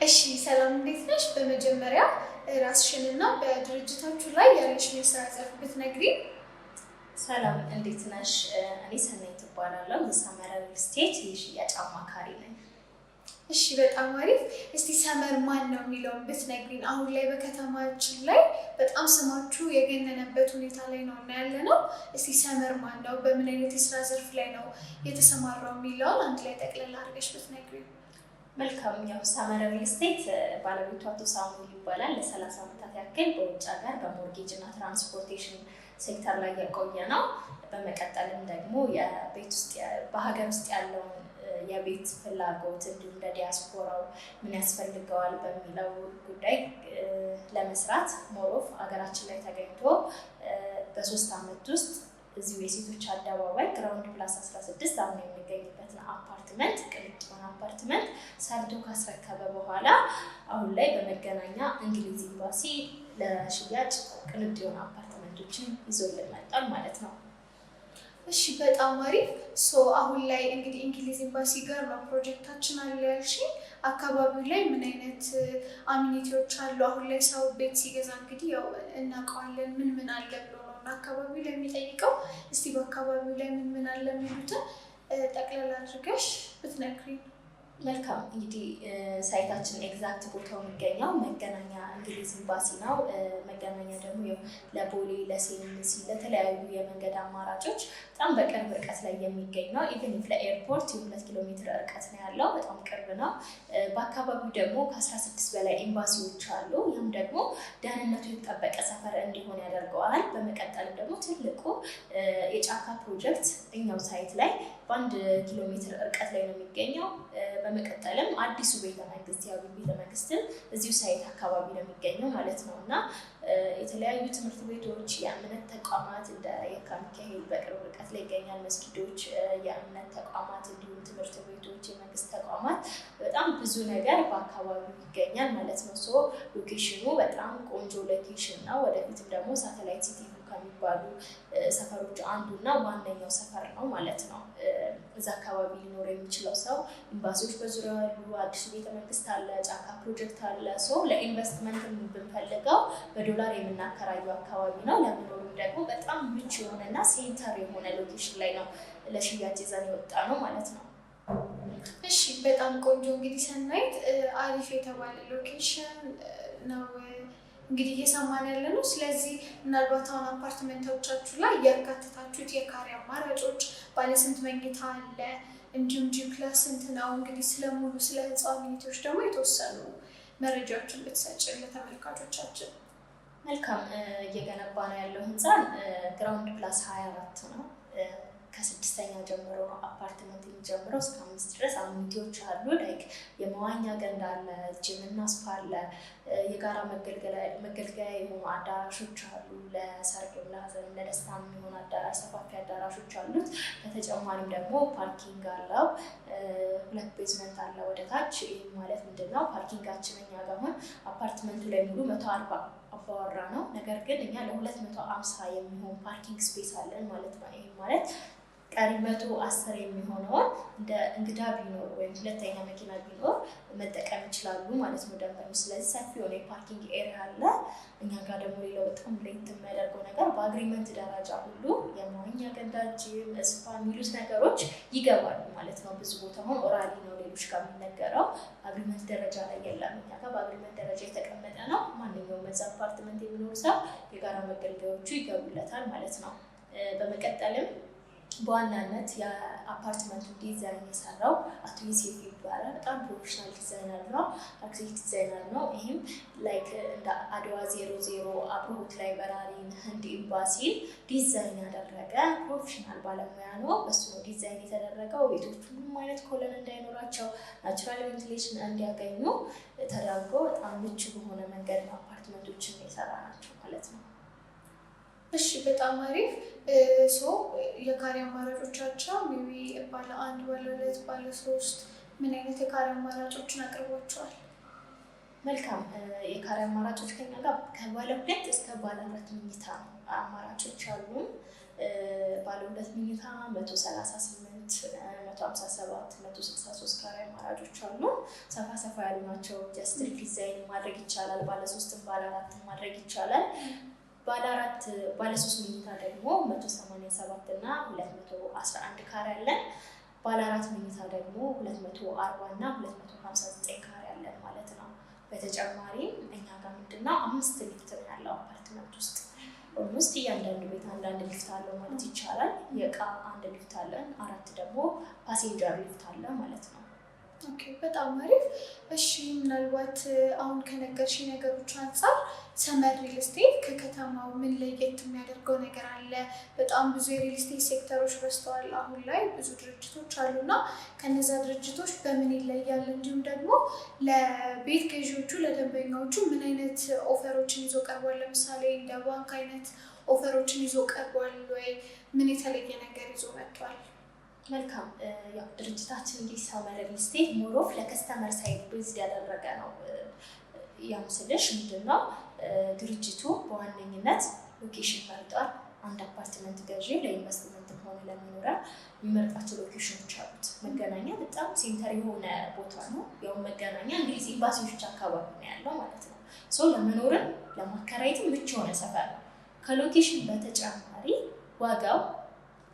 እሺ ሰላም፣ እንዴት ነሽ? በመጀመሪያ ራስሽንና በድርጅታችሁ ላይ ያለሽን የስራ ዘርፍ ብትነግሪኝ። ሰላም፣ እንዴት ነሽ? እኔ ሰናይት እባላለሁ። የሰመረ ሪል ስቴት የሽያጭ አማካሪ ነኝ። እሺ፣ በጣም አሪፍ። እስቲ ሰመር ማን ነው የሚለውን ብትነግሪን። አሁን ላይ በከተማችን ላይ በጣም ስማችሁ የገነነበት ሁኔታ ላይ ነው እና ያለ ነው። እስቲ ሰመር ማን ነው፣ በምን አይነት የስራ ዘርፍ ላይ ነው የተሰማራው የሚለውን አንድ ላይ ጠቅለል አድርገሽ ብትነግሪን። መልካም። ያው ሰመረ ሪል ስቴት ባለቤቱ አቶ ሳሙኤል ይባላል። ለ30 ዓመታት ያክል በውጭ ሀገር በ mortgage እና transportation sector ላይ የቆየ ነው። በመቀጠልም ደግሞ የቤት ውስጥ በሀገር ውስጥ ያለውን የቤት ፍላጎት እንዲሁም ለዲያስፖራው ምን ያስፈልገዋል በሚለው ጉዳይ ለመስራት more of ሀገራችን ላይ ተገኝቶ በ3 ዓመት ውስጥ እዚሁ የሴቶች አደባባይ ground plus 16 አሁን የሚገኝበትን አፓርትመንት፣ ቅንጡ የሆነ አፓርትመንት ሰርቶ ካስረከበ በኋላ አሁን ላይ በመገናኛ እንግሊዝ ኤምባሲ ለሽያጭ ቅንጡ የሆነ አፓርትመንቶችን ይዞልን መጥቷል ማለት ነው። እሺ፣ በጣም አሪፍ። So አሁን ላይ እንግዲህ እንግሊዝ ኤምባሲ ጋር ነው ፕሮጀክታችን አለ ያልሽኝ። አካባቢው ላይ ምን አይነት amenity ዎች አሉ? አሁን ላይ ሰው ቤት ሲገዛ እንግዲህ ያው እናውቀዋለን ምን ምን አለ ብሎ ነው እና አካባቢው ላይ የሚጠይቀው። እስቲ በአካባቢው ላይ ምን ምን አለ የሚሉትን ጠቅለል አድርገሽ ብትነግሪኝ። መልካም። እንግዲህ site ኣችን exact ቦታው የሚገኘው መገናኛ እንግሊዝ ኤምባሲ ነው። መገናኛ ደግሞ ያው ለቦሌ፣ ለሲኤምሲ፣ ለተለያዩ የመንገድ አማራጮች በጣም በቅርብ ርቀት ላይ የሚገኝ ነው። Even if ለ airport የ2 ኪሎ ሜትር ርቀት ነው ያለው፣ በጣም ቅርብ ነው። በአካባቢው ደግሞ ከ16 በላይ ኤምባሲዎች አሉ። ይህም ደግሞ ደህንነቱ የተጠበቀ ሰፈር እንዲሆን ያደርገዋል። በመቀጠልም ደግሞ ትልቁ የጫካ ፕሮጀክት እኛው site ላይ በ1 ኪሎ ሜትር ርቀት ላይ ነው የሚገኘው። በመቀጠልም አዲሱ ቤተመንግስት፣ የአብይ ቤተመንግስትም እዚሁ site አካባቢ ነው የሚገኘው ማለት ነው። እና የተለያዩ ትምህርት ቤቶች፣ የእምነት ተቋማት እንደ የካ ሚካኤል በቅርብ ርቀት ላይ ይገኛል። መስጊዶች፣ የእምነት ተቋማት እንዲሁም ትምህርት ቤቶች፣ የመንግስት ተቋማት፣ በጣም ብዙ ነገር በአካባቢው ይገኛል ማለት ነው። So location ኑ በጣም ቆንጆ location ነው። ወደፊትም ደግሞ satellite city ከሚባሉ ሰፈሮች አንዱ እና ዋነኛው ሰፈር ነው ማለት ነው። እዛ አካባቢ ሊኖር የሚችለው ሰው ኤምባሲዎች በዙሪያው ያሉ፣ አዲሱ ቤተመንግስት አለ፣ ጫካ ፕሮጀክት አለ። So ለኢንቨስትመንት ብንፈልገው በዶላር የምናከራየው አካባቢ ነው። ለመኖርም ደግሞ በጣም ምቹ የሆነና center የሆነ location ላይ ነው ለሽያጭ ይዘን የወጣ ነው ማለት ነው። እሺ፣ በጣም ቆንጆ። እንግዲህ ሰናይት፣ አሪፍ የተባለ location ነው እንግዲህ እየሰማን ያለ ነው። ስለዚህ ምናልባት አሁን አፓርትመንቶቻችሁ ላይ ያካተታችሁት የካሬ አማራጮች ባለስንት መኝታ አለ፣ እንዲሁም G plus ስንት ነው? እንግዲህ ስለሙሉ ስለ ህንፃው amenity ዎች ደግሞ የተወሰኑ መረጃዎችን ብትሰጭን ለተመልካቾቻችን። መልካም። እየገነባ ነው ያለው ህንፃ ground plus 24 ነው። ከስድስተኛ ጀምሮ ነው አፓርትመንት የሚጀምረው፣ እስከ አምስት ድረስ amenity ዎች አሉ። Like የመዋኛ ገንዳ አለ፣ ጂም እና spa አለ፣ የጋራ መገልገያ የሆኑ አዳራሾች አሉ። ለሰርግም፣ ለሀዘንም፣ ለደስታም የሚሆኑ አዳራሽ፣ ሰፋፊ አዳራሾች አሉት። በተጨማሪም ደግሞ parking አለው። ሁለት basement አለ ወደ ታች። ይህ ማለት ምንድን ነው? Parking ኣችን እኛ ጋር አሁን አፓርትመንቱ ላይ ሙሉ 140 አባወራ ነው። ነገር ግን እኛ ለ250 የሚሆን parking space አለን ማለት ነው። ይህም ማለት ቀሪ 110 የሚሆነውን እንደ እንግዳ ቢኖር ወይም ሁለተኛ መኪና ቢኖር መጠቀም ይችላሉ ማለት ነው ደንበኞች። ስለዚህ ሰፊ የሆነ የ parking area አለ። እኛ ጋር ደግሞ ሌላው በጣም ለየት የሚያደርገው ነገር በ agreement ደረጃ ሁሉ የመዋኛ ገንዳ፣ gym፣ spa የሚሉት ነገሮች ይገባሉ ማለት ነው። ብዙ ቦታ አሁን orally ነው ሌሎች ጋር የሚነገረው፣ agreement ደረጃ ላይ የለም። እኛ ጋር በ agreement ደረጃ የተቀመጠ ነው። ማንኛውም እዛ አፓርትመንት የሚኖር ሰው የጋራ መገልገያዎቹ ይገቡለታል ማለት ነው። በመቀጠልም በዋናነት የአፓርትመንቱ ዲዛይን የሰራው አቶ ዮሴፍ ይባላል። በጣም professional designer ነው፣ architect designer ነው። ይህም like እንደ አድዋ 00፣ አብርሆት library ን፣ ህንድ ኤምባሲን ዲዛይን ያደረገ professional ባለሙያ ነው። በሱ ነው ዲዛይን የተደረገው። ቤቶቹ ምንም አይነት column እንዳይኖራቸው፣ natural ventilation እንዲያገኙ ተደርጎ በጣም ምቹ በሆነ መንገድ ነው አፓርትመንቶችን የሰራ ናቸው ማለት ነው። እሺ፣ በጣም አሪፍ። So የካሬ አማራጮቻቸው maybe ባለ አንድ፣ ባለ ሁለት፣ ባለ ሶስት ምን አይነት የካሬ አማራጮችን አቅርቧቸዋል? መልካም። የካሬ አማራጮች ከኛ ጋር ከባለ ሁለት እስከ ባለ አራት መኝታ አማራጮች አሉን። ባለ ሁለት መኝታ 138፣ 157፣ 163 ካሬ አማራጮች አሉ። ሰፋ ሰፋ ያሉ ናቸው። Just design ማድረግ ይቻላል። ባለ ሶስትም ባለ አራትም ማድረግ ይቻላል። ባለ አራት ባለ ሶስት መኝታ ደግሞ 187 እና 211 ካሬ አለን። ባለ አራት መኝታ ደግሞ 240 እና 259 ካሬ አለን ማለት ነው። በተጨማሪም እኛ ጋር ምንድነው አምስት ሊፍት ነው ያለው አፓርትመንት ውስጥ። Almost እያንዳንዱ ቤት አንዳንድ ሊፍት አለው ማለት ይቻላል። የእቃ አንድ ሊፍት አለን፣ አራት ደግሞ passenger lift አለ ማለት ነው። Okay፣ በጣም አሪፍ። እሺ፣ ምናልባት አሁን ከነገርሽ ነገሮች አንጻር ሰመር ሪል ስቴት ከከተማው ምን ለየት የሚያደርገው ነገር አለ? በጣም ብዙ የ real estate ሴክተሮች በዝተዋል። አሁን ላይ ብዙ ድርጅቶች አሉና ከነዛ ድርጅቶች በምን ይለያል? እንዲሁም ደግሞ ለቤት ገዢዎቹ ለደንበኛዎቹ ምን አይነት offer ኦችን ይዞ ቀርቧል? ለምሳሌ እንደ ባንክ አይነት offer ኦችን ይዞ ቀርቧል ወይ? ምን የተለየ ነገር ይዞ መጥቷል? መልካም፣ ያው ድርጅታችን እንግዲህ ሰመር ሪል ስቴት more of ለ customer side based ያደረገ ነው። ያም ስልሽ ምንድን ነው፣ ድርጅቱ በዋነኝነት location መርጧል። አንድ አፓርትመንት ገዢ ለኢንቨስትመንትም ሆነ ለመኖሪያ የሚመርጣቸው location ኦች አሉት። መገናኛ በጣም center የሆነ ቦታ ነው። ያው መገናኛ እንግሊዝ ኤምባሲዎች አካባቢ ነው ያለው ማለት ነው። So ለመኖርም ለማከራየትም ምቹ የሆነ ሰፈር ነው። ከ location በተጨማሪ ዋጋው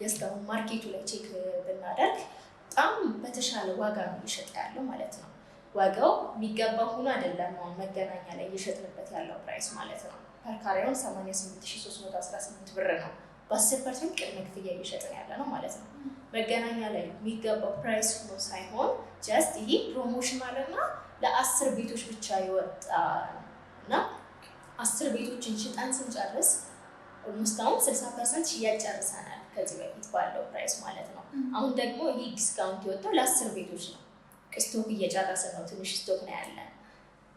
just አሁን market ኡ ላይ check ብናደርግ በጣም በተሻለ ዋጋ ነው እየሸጠ ያለው ማለት ነው። ዋጋው የሚገባው ሆኖ አይደለም አሁን መገናኛ ላይ እየሸጥንበት ያለው price ማለት ነው። Per ካሬውን 88,318 ብር ነው። በ10% ቅድመ ክፍያ እየሸጥን ያለ ነው ማለት ነው። መገናኛ ላይ የሚገባው price ሆኖ ሳይሆን just ይህ promotional እና ለ10 ቤቶች ብቻ የወጣ እና 10 ቤቶችን ሽጠን ስንጨርስ almost አሁን 60% ሽያጭ ጨርሰናል ከዚህ በፊት ባለው price ማለት ነው። አሁን ደግሞ ይህ discount የወጣው ለ10 ቤቶች ነው። Stock እየጨረስን ነው። ትንሽ stock ነው ያለን።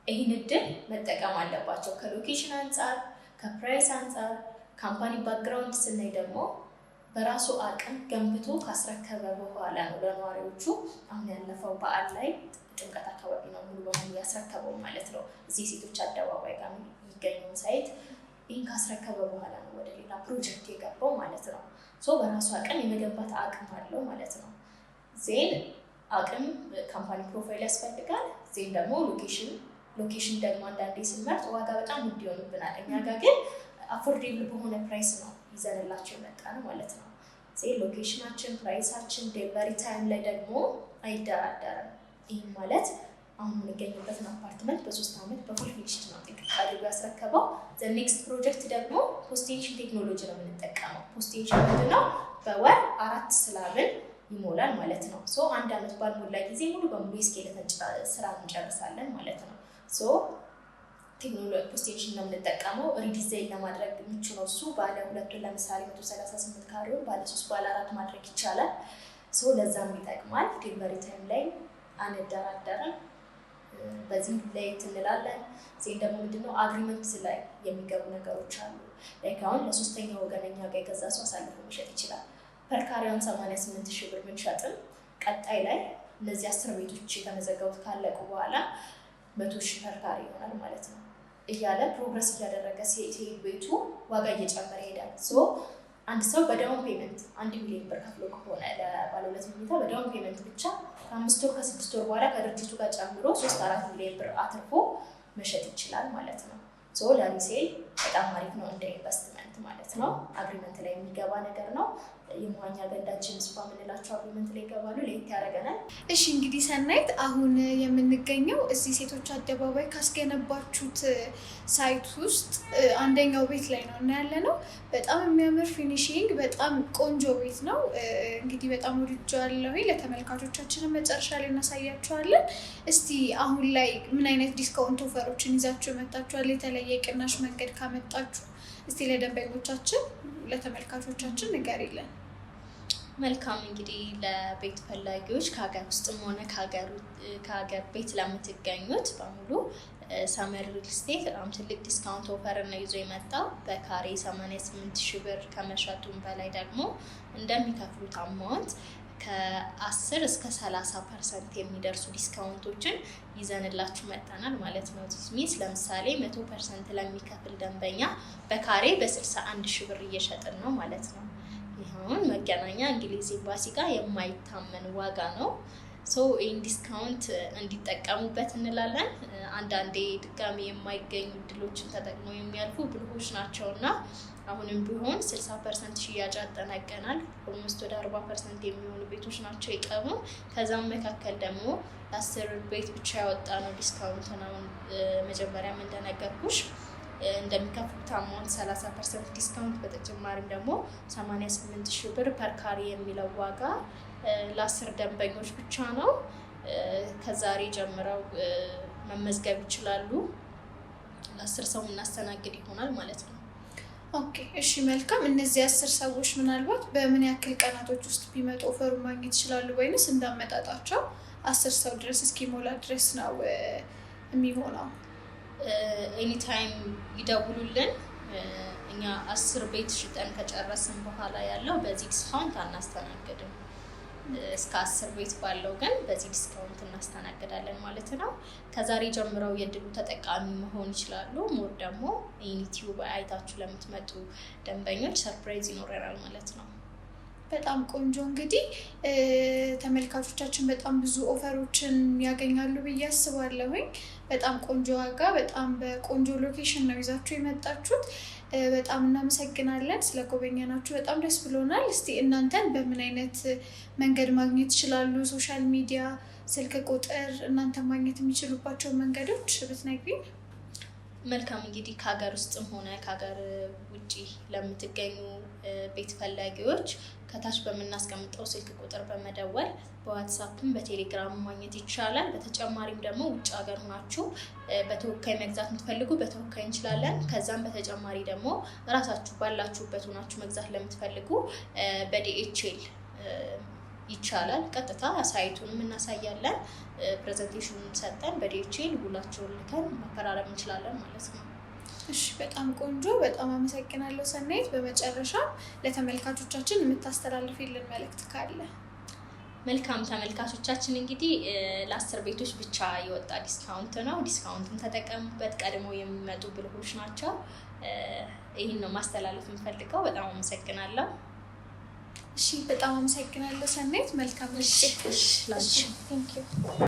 ይህን እድል መጠቀም አለባቸው። ከ location አንጻር፣ ከ price አንጻር፣ company background ስናይ ደግሞ በራሱ አቅም ገንብቶ ካስረከበ በኋላ ነው ለነዋሪዎቹ። አሁን ያለፈው በዓል ላይ ጥምቀት አካባቢ ነው ሙሉ በሙሉ ያስረከበው ማለት ነው። እዚህ ሴቶች አደባባይ ጋር የሚገኘውን site ይህን ካስረከበ በኋላ ነው ወደ ሌላ ፕሮጀክት የገባው ማለት ነው። So በራሱ አቅም የመገንባት አቅም አለው ማለት ነው። Then አቅም company profile ያስፈልጋል። Then ደግሞ location። Location ደግሞ አንዳንዴ ስንመርጥ ዋጋ በጣም ውድ ይሆንብናል። እኛ ጋር ግን affordable በሆነ price ነው ይዘንላቸው የመጣ ነው ማለት ነው። Then location ኣችን፣ price ኣችን፣ delivery time ላይ ደግሞ አይደራደርም። ይህም ማለት አሁን የምንገኝበትን አፓርትመንት በ3 ዓመት በ full finished ነው ጥንቅቅ አድርጎ ያስረከበው። Next project ደግሞ post-tension ቴክኖሎጂ ነው የምንጠቀመው። Post-tension ምንድነው? በወር አራት slab ን ይሞላል ማለት ነው። So አንድ ዓመት ባልሞላ ጊዜ ሙሉ በሙሉ የ skeleton ስራ እንጨርሳለን ማለት ነው። So post-tension ነው የምንጠቀመው። Redesign ለማድረግ ምቹ ነው እሱ። ባለ ሁለቱን ለምሳሌ 138 ካሬውን ባለ ሶስት ባለ አራት ማድረግ ይቻላል። So ለዛም ይጠቅማል። Delivery time ላይ አንደራደርም። በዚህ ለየት እንላለን። Then ደግሞ ምንድነው agreement ላይ የሚገቡ ነገሮች አሉ። Like አሁን ለሶስተኛ ወገን እኛ ጋር የገዛ ሰው አሳልፎ መሸጥ ይችላል። Per ካሬውን 88 ሺህ ብር ብንሸጥም ቀጣይ ላይ እነዚህ 10 ቤቶች የተመዘገቡት ካለቁ በኋላ 100,000 per ካሬ ይሆናል ማለት ነው። እያለ progress እያደረገ ሲሄድ ቤቱ ዋጋ እየጨመረ ይሄዳል። So አንድ ሰው በ down payment 1 ሚሊዮን ብር ከፍሎ ከሆነ ለባለ ሁለት መኝታ በ down payment ብቻ ከ5 ወር ከ6 ወር በኋላ ከድርጅቱ ጋር ጨምሮ 3-4 ሚሊዮን ብር አትርፎ መሸጥ ይችላል ማለት ነው። So ለ resale በጣም አሪፍ ነው እንደ ኢንቨስትመንት ማለት ነው። Agreement ላይ የሚገባ ነገር ነው። የመዋኛ ገንዳችን፣ spa የምንላቸው agreement ላይ ይገባሉ። ለየት ያደርገናል። እሺ፣ እንግዲህ ሰናይት፣ አሁን የምንገኘው እዚህ ሴቶች አደባባይ ካስገነባችሁት site ውስጥ አንደኛው ቤት ላይ ነው እና ያለ ነው። በጣም የሚያምር finishing፣ በጣም ቆንጆ ቤት ነው። እንግዲህ በጣም ወድጄዋለሁ። ለተመልካቾቻችንን መጨረሻ ላይ እናሳያቸዋለን። እስቲ አሁን ላይ ምን አይነት discount offer ኦችን ይዛችሁ መጣችኋል? የተለየ የቅናሽ መንገድ ካመጣችሁ እስቲ ለደንበኞቻችን ለተመልካቾቻችን ንገሪልን። መልካም፣ እንግዲህ ለቤት ፈላጊዎች ከሀገር ውስጥም ሆነ ከሀገር ቤት ለምትገኙት በሙሉ ሰመር ሪል ስቴት በጣም ትልቅ discount offer ነው ይዞ የመጣው። በካሬ 88 ሺህ ብር ከመሸጡም በላይ ደግሞ እንደሚከፍሉት amount ከ10 እስከ 30% የሚደርሱ discount ኦችን ይዘንላችሁ መጥተናል ማለት ነው። This means ለምሳሌ 100% ለሚከፍል ደንበኛ በካሬ በ61 ሺህ ብር እየሸጥን ነው ማለት ነው። ይኸውን መገናኛ እንግሊዝ ኤምባሲ ጋር የማይታመን ዋጋ ነው። So ይህን discount እንዲጠቀሙበት እንላለን። አንዳንዴ ድጋሚ የማይገኙ እድሎችን ተጠቅመው የሚያልፉ ብልሆች ናቸው እና አሁንም ቢሆን 60% ሽያጭ አጠናቀናል። Almost ወደ 40% የሚሆኑ ቤቶች ናቸው የቀሩ። ከዛም መካከል ደግሞ ለ10 ቤት ብቻ ያወጣ ነው discount ነው። መጀመሪያም እንደነገርኩሽ እንደሚከፍሉት amount 30% discount፣ በተጨማሪም ደግሞ 88 ሺህ ብር per ካሬ የሚለው ዋጋ ለ10 ደንበኞች ብቻ ነው። ከዛሬ ጀምረው መመዝገብ ይችላሉ። ለ10 ሰው እናስተናግድ ይሆናል ማለት ነው። Okay፣ እሺ፣ መልካም። እነዚህ 10 ሰዎች ምናልባት በምን ያክል ቀናቶች ውስጥ ቢመጡ offer ኡን ማግኘት ይችላሉ? ወይንስ እንዳመጣጣቸው 10 ሰው ድረስ እስኪሞላ ድረስ ነው የሚሆነው? Anytime ይደውሉልን። እኛ 10 ቤት ሽጠን ከጨረስን በኋላ ያለው በዚህ discount አናስተናግድም። እስከ 10 ቤት ባለው ግን በዚህ discount እናስተናግዳለን ማለት ነው። ከዛሬ ጀምረው የእድሉ ተጠቃሚ መሆን ይችላሉ። More ደግሞ ዩቲዩብ አይታችሁ ለምትመጡ ደንበኞች surprise ይኖረናል ማለት ነው። በጣም ቆንጆ። እንግዲህ ተመልካቾቻችን በጣም ብዙ offer ኦችን ያገኛሉ ብዬ አስባለሁኝ። በጣም ቆንጆ ዋጋ፣ በጣም በቆንጆ location ነው ይዛችሁ የመጣችሁት። በጣም እናመሰግናለን ስለጎበኘናችሁ፣ በጣም ደስ ብሎናል። እስቲ እናንተን በምን አይነት መንገድ ማግኘት ይችላሉ? Social media፣ ስልክ ቁጥር፣ እናንተን ማግኘት የሚችሉባቸው መንገዶች ብትነግሪኝ። መልካም። እንግዲህ ከሀገር ውስጥም ሆነ ከሀገር ውጭ ለምትገኙ ቤት ፈላጊዎች ከታች በምናስቀምጠው ስልክ ቁጥር በመደወል በዋትሳፕም በቴሌግራም ማግኘት ይቻላል። በተጨማሪም ደግሞ ውጭ ሀገር ሆናችሁ በተወካይ መግዛት የምትፈልጉ በተወካይ እንችላለን። ከዛም በተጨማሪ ደግሞ እራሳችሁ ባላችሁበት ሆናችሁ መግዛት ለምትፈልጉ በ DHL ይቻላል። ቀጥታ site ኡንም እናሳያለን። Presentation ኡን ሰጠን በ DHL ውላቸውን ልከን መፈራረም እንችላለን ማለት ነው። እሺ፣ በጣም ቆንጆ። በጣም አመሰግናለሁ ሰናይት። በመጨረሻ ለተመልካቾቻችን የምታስተላልፊልን መልእክት ካለ? መልካም። ተመልካቾቻችን እንግዲህ ለ10 ቤቶች ብቻ የወጣ discount ነው። Discount ኡን ተጠቀሙበት። ቀድሞ የሚመጡ ብልሆች ናቸው። ይህን ነው ማስተላለፍ የምፈልገው። በጣም አመሰግናለሁ። እሺ፣ በጣም አመሰግናለሁ ሰናይት። መልካም ጊዜ። እሺ። Thank you.